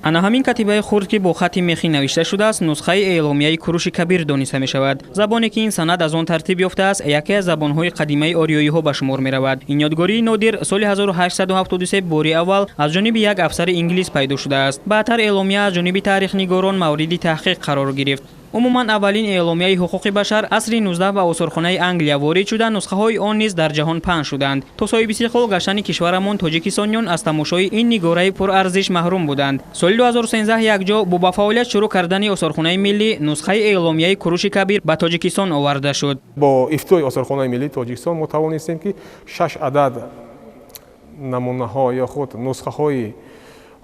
Ана ҳамин катибаи хурд, ки бо хати мехӣ навишта шудааст, нусхаи эъломияи Куруши Кабир дониста мешавад. Забоне, ки ин санад аз он тартиб ёфтааст, яке аз забонҳои қадимаи ориёиҳо ба шумор меравад. Ин ёдгории нодир соли 1873 бори аввал аз ҷониби як афсари инглис пайдо шудааст. Баъдтар эъломия аз ҷониби таърихнигорон мавриди таҳқиқ қарор гирифт. Умуман, аввалин эъломияи ҳуқуқи башар асри 19 ба осорхонаи Англия ворид шуда, нусхаҳои он низ дар ҷаҳон паҳн шуданд. То соҳиби истиқлол гаштани кишварамон тоҷикистониён аз тамошои ин нигораи пурарзиш маҳрум буданд. Соли 2013 якҷо бо ба фаъолият шурӯъ кардани осорхонаи миллӣ нусхаи эъломияи Куруши Кабир ба Тоҷикистон оварда шуд. Бо ифтитоҳи осорхонаи миллии Тоҷикистон мо тавонистем, ки шаш адад намунаҳо ё худ нусхаҳои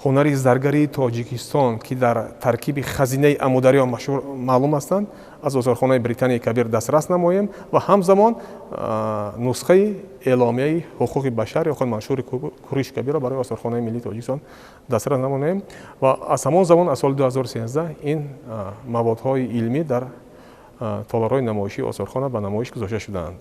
ҳунари заргарии Тоҷикистон, ки дар таркиби хазинаи Амударё машҳур маълум ҳастанд, аз осорхонаи Британияи Кабир дастрас намоем ва ҳамзамон нусхаи эъломияи ҳуқуқи башар ё худ маншури Куруши Кабирро барои осорхонаи миллии Тоҷикистон дастрас намоем. Ва аз ҳамон замон, аз соли 2013, ин маводҳои илмӣ дар толорҳои намоишии осорхона ба намоиш гузошта шудаанд.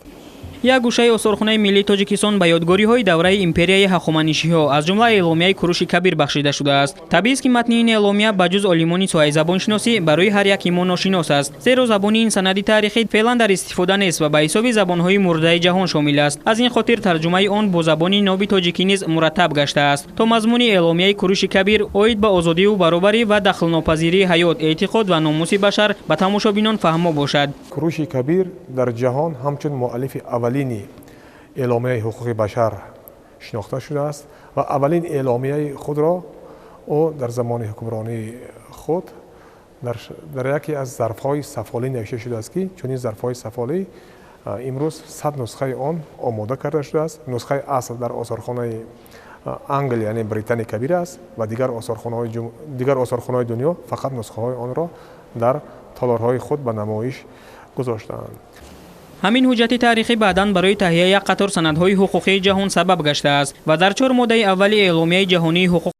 Як гӯшаи осорхонаи миллии Тоҷикистон ба ёдгориҳои давраи империяи Ҳахоманишиҳо, аз ҷумла эъломияи Куруши Кабир бахшида шудааст. Табиист, ки матни ин эъломия ба ҷуз олимони соҳаи забоншиносӣ барои ҳар яки мо ношинос аст, зеро забони ин санади таърихӣ феълан дар истифода нест ва ба ҳисоби забонҳои мурдаи ҷаҳон шомил аст. Аз ин хотир тарҷумаи он бо забони ноби тоҷикӣ низ мураттаб гаштааст, то мазмуни эъломияи Куруши Кабир оид ба озодиву баробарӣ ва дахлнопазирии ҳаёт, эътиқод ва номуси башар ба тамошобинон фаҳмо бошад. Куруши Кабир дар ҷаҳон ҳамчун муаллифи аввалини эъломияи ҳуқуқи башар шинохта шудааст ва аввалин эъломияи худро ӯ дар замони ҳукмронии худ дар яке аз зарфҳои сафолӣ навишта шудааст, ки чунин зарфҳои сафолӣ имрӯз 100 нусхаи он омода карда шудааст. Нусхаи асл дар осорхонаи Англия, яъне Британияи Кабир аст ва дигар осорхонаҳои дунё фақат нусхаҳои онро дар толорҳои худ ба намоиш гузоштаанд. Ҳамин ҳуҷҷати таърихӣ баъдан барои таҳияи як қатор санадҳои ҳуқуқии ҷаҳон сабаб гаштааст ва дар чор моддаи аввали эъломияи ҷаҳонии ҳуқуқ